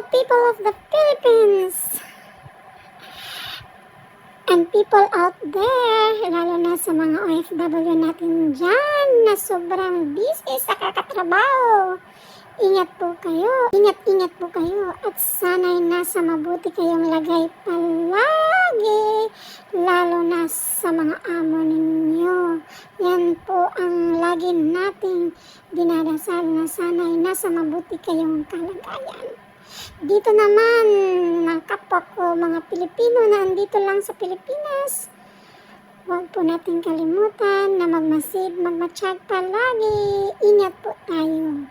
people of the Philippines and people out there, lalo na sa mga OFW natin dyan na sobrang busy sa kakatrabaho. Ingat po kayo. Ingat-ingat po kayo. At sana'y nasa mabuti kayong lagay palagi. Lalo na sa mga amo ninyo. Yan po ang lagi nating dinadasal na sana'y nasa mabuti kayong kalagayan. Dito naman, ng kapwa ko mga Pilipino na andito lang sa Pilipinas, huwag po natin kalimutan na magmasid, magmatsyag palagi. Ingat po tayo.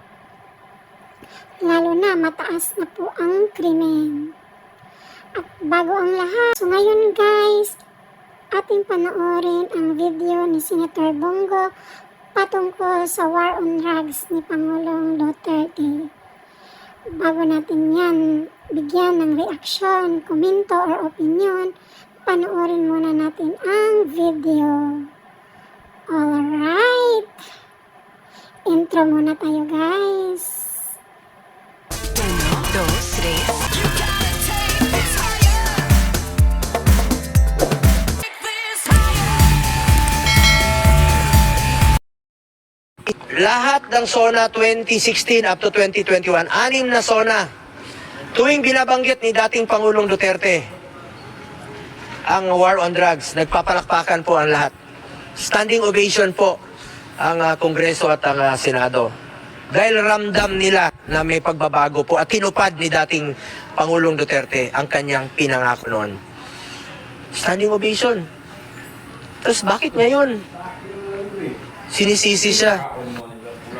Lalo na mataas na po ang krimen. At bago ang lahat, so ngayon guys, ating panoorin ang video ni Senator Bong Go patungkol sa war on drugs ni Pangulong Duterte. Bago natin yan bigyan ng reaksyon, komento or opinion, panoorin muna natin ang video. Alright! Intro muna tayo, guys. Uno, dos, tres. You gotta take this higher. Take this higher. Lahat ng SONA 2016 up to 2021, anim na SONA. Tuwing binabanggit ni dating Pangulong Duterte ang war on drugs, nagpapalakpakan po ang lahat. Standing ovation po ang Kongreso at ang Senado. Dahil ramdam nila na may pagbabago po at tinupad ni dating Pangulong Duterte ang kanyang pinangako noon. Standing ovation. Tapos bakit ngayon? Sinisisi siya.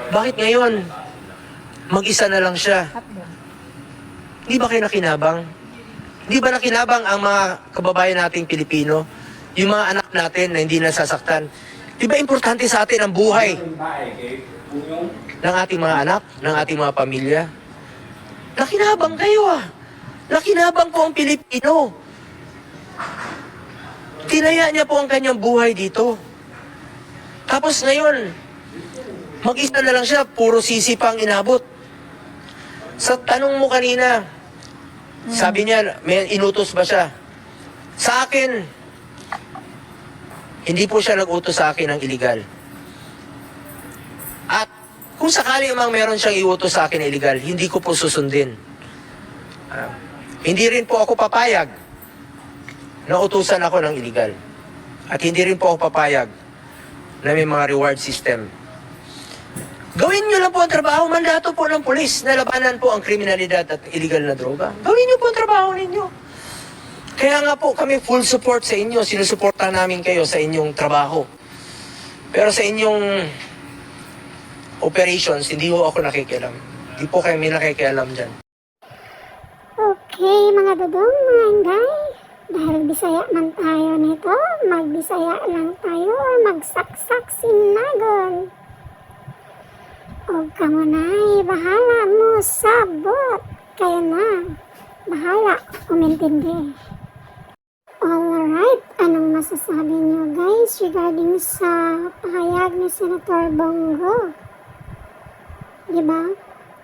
Bakit ngayon? Mag-isa na lang siya. Di ba kayo nakinabang? Di ba nakinabang ang mga kababayan nating Pilipino? Yung mga anak natin na hindi nasasaktan? Di ba importante sa atin ang buhay ng ating mga anak, ng ating mga pamilya? Nakinabang kayo ah. Nakinabang po ang Pilipino. Tinaya niya po ang kanyang buhay dito. Tapos ngayon, mag-isa na lang siya, puro sisi pa ang inabot. Sa tanong mo kanina, sabi niya, may inutos ba siya? Sa akin, hindi po siya nag-utos sa akin ng illegal. At kung sakali mang meron siyang iutos sa akin na illegal, hindi ko po susundin. Hindi rin po ako papayag na utusan ako ng illegal. At hindi rin po ako papayag na may mga reward system. Gawin nyo lang po ang trabaho, mandato po ng pulis na labanan po ang kriminalidad at illegal na droga. Gawin nyo po ang trabaho ninyo. Kaya nga po kami full support sa inyo, sinusuporta namin kayo sa inyong trabaho. Pero sa inyong operations, hindi po ako nakikialam. Hindi po kami nakikialam dyan. Okay, mga dodong, mga inday. Dahil Bisaya man tayo nito, magbisaya lang tayo or magsaksak sinagol. O kamo na'y bahala mo sabot. Kayo na, bahala umintindi. Alright, anong masasabi niyo guys regarding sa pahayag ni Senator Bong Go? Diba?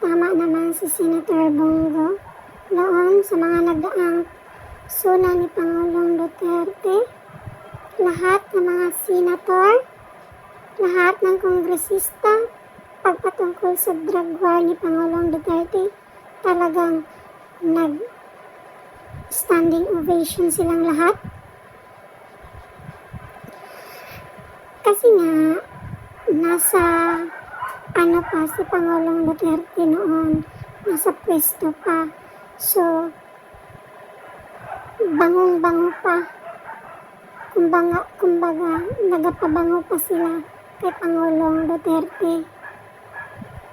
Tama naman si Senator Bong Go noon sa mga nagdaang SONA ni Pangulong Duterte. Lahat ng mga senator, lahat ng kongresista, pagpatungkol sa drug war ni Pangulong Duterte, talagang nag standing ovation silang lahat. Kasi nga, nasa ano pa si Pangulong Duterte noon, nasa pwesto pa. So, bangong-bango pa. Kumbaga, nagapabango pa sila kay Pangulong Duterte.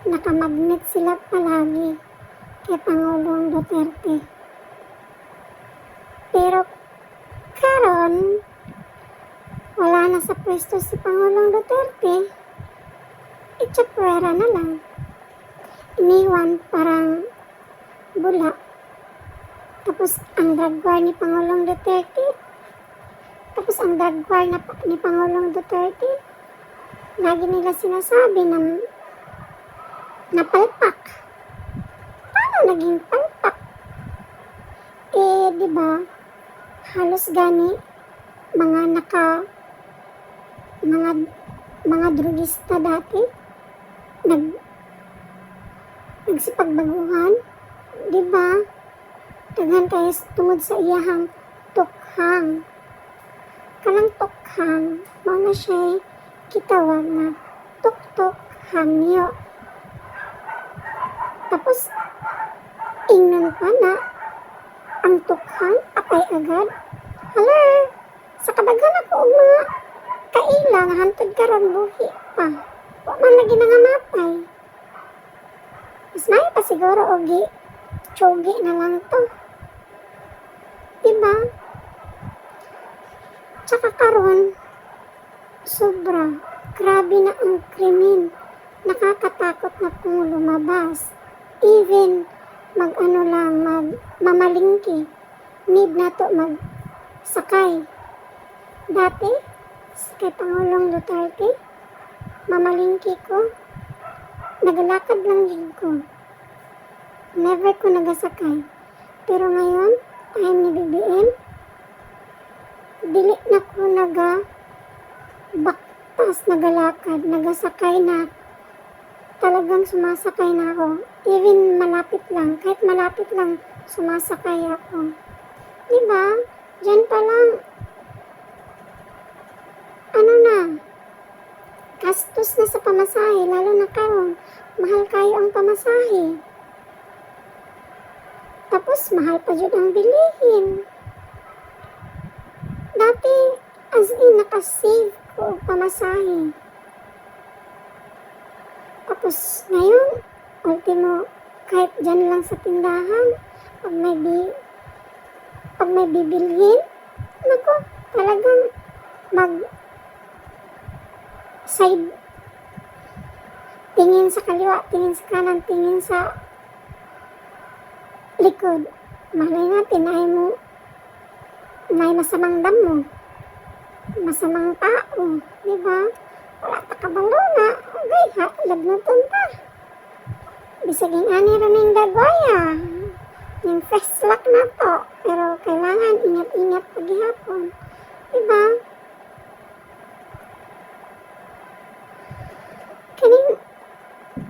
Nakamagnet sila palagi kay Pangulong Duterte. Pero karon, wala na sa pwesto si Pangulong Duterte, itsapwera na lang. Iniwan parang bula. Tapos ang drug war ni Pangulong Duterte, tapos ang drug war ni Pangulong Duterte, lagi nila sinasabi na napalpak. Paano naging palpak? 'Di ba? Halos gani mga naka mga mga drugista dati nagsipagbaguhan, 'di ba? Daghan kayo tungod sa iyahang tukhang. Kanang tukhang, mao na siya gitawag na tuktok hangyo. Tapos ingnon pa na ang tukhang patay agad. Hala, sa kadaghan ako og mga kaila nga hantod karon buhi pa. Wa man lagi nangamatay. Mas maayo pa siguro og gi-tsugi na lang to. Diba? Tsaka karon, sobra, grabe na ang krimen. Nakakatakot na kung lumabas. Even mag-ano lang, mag mamalingki. Need na to magsakay. Dati, kay Pangulong Duterte, mamalingki ko, nagalakad lang jud ko. Never ko nagasakay. Pero ngayon, time ni BBM, dili na ko naga baktas nagalakad, nagasakay na. Talagang sumasakay na ako. Even malapit lang, kahit malapit lang, sumasakay ako. Diba? Diyan pa lang, ano na, gastos na sa pamasahe, lalo na karon, mahal kayo ang pamasahe. Tapos, mahal pa jud ang bilihin. Dati, as in, nakasave ko og pamasahe. Tapos, ngayon, ultimo, kahit dyan lang sa tindahan, pag may bibilhin, nako, talagang mag side tingin sa kaliwa, tingin sa kanan, tingin sa likod. Malay natin ay mo may masamang damo, masamang tao, di ba? Wala ta kabalo na, okay, ha, lagnuton pa. Bisag ani ra ning dagwaya, yung first lock na to, pero kailangan ingat-ingat paghihapon, di ba?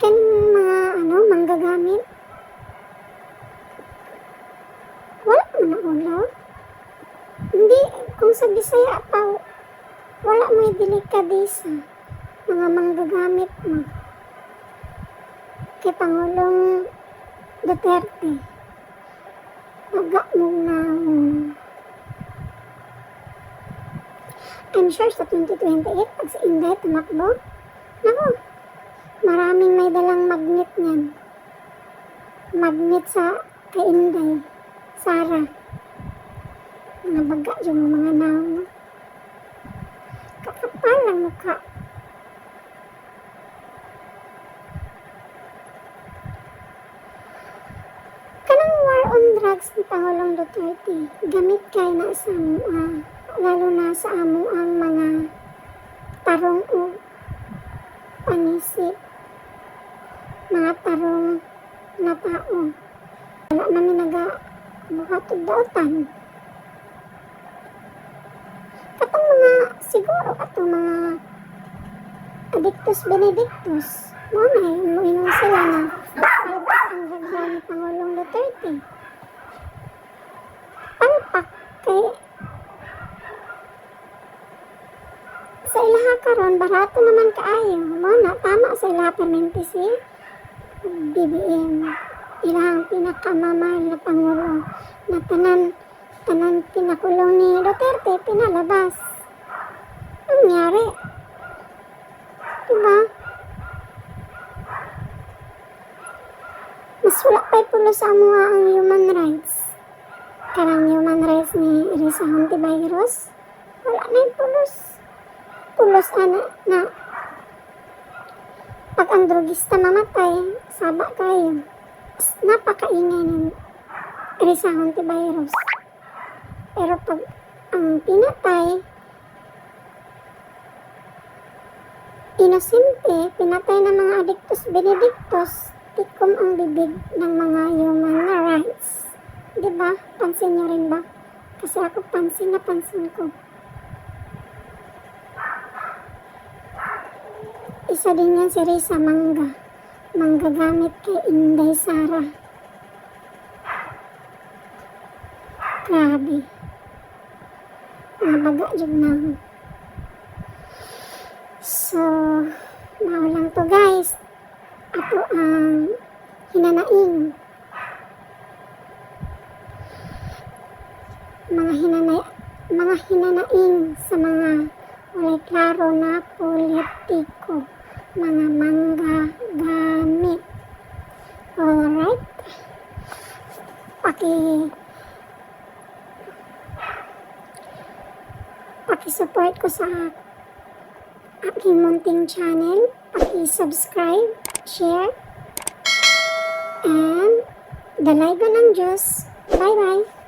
Kaning mga ano, manggagamit, wala mo na ulaw. Hindi, kung sa Bisaya pa, wala mo'y delikadesa, mga manggagamit mo. Kay Pangulong Duterte, baga mo na. I'm sure sa 2028, pag si Inday tumakbo, naku, maraming may dalang magnet niyan. Magnet sa kay Inday, Sara. Mga baga yung mga naong, no? Kakapal ang mukha. Kanang war on drugs ni Pangulong Duterte, gamit kay na sa amoa, lalo na sa amo ang mga tarong o panisip, mga tarong na tao. Wala namin naga buhat og dautan. Katong mga, siguro, katong mga addictus benedictus, mo na, moingon sila na palpak ang drug war ni Pangulong Duterte. Palpak kay sa ilaha karon barato naman kaayo. Mo na tama sa ilaha permente si BBM. Ilahang pinakamamahal na pangulo na tanan tanan pinakulong ni Duterte pinalabas. Ang nangyari? Diba? Mas wala pa'y pulo sa amuha ang human rights. Karang human rights ni Risa Hontiveros, wala na yung pulos. Pulos ana na pag ang drugista mamatay, saba kayo. Mas napakaingay ng Risa Hontiveros. Pero pag ang pinatay, inosente, pinatay ng mga addictus benedictus, tikom ang bibig ng mga human rights. Diba? Pansin Pansin nyo rin ba? Kasi ako, pansin na pansin ko. Isa din yan si Risa Mangga. Manggagamit kay Inday Sara. Grabe. Nabaga jud na ako. So, mao lang to, guys. Ato ang hinanaing. Mga hinanaing sa mga walay klaro na politiko, mga mangga gamit. Alright? Paki-support ko sa aking munting channel. Paki-subscribe, share, and dalagan ng Diyos. Bye-bye!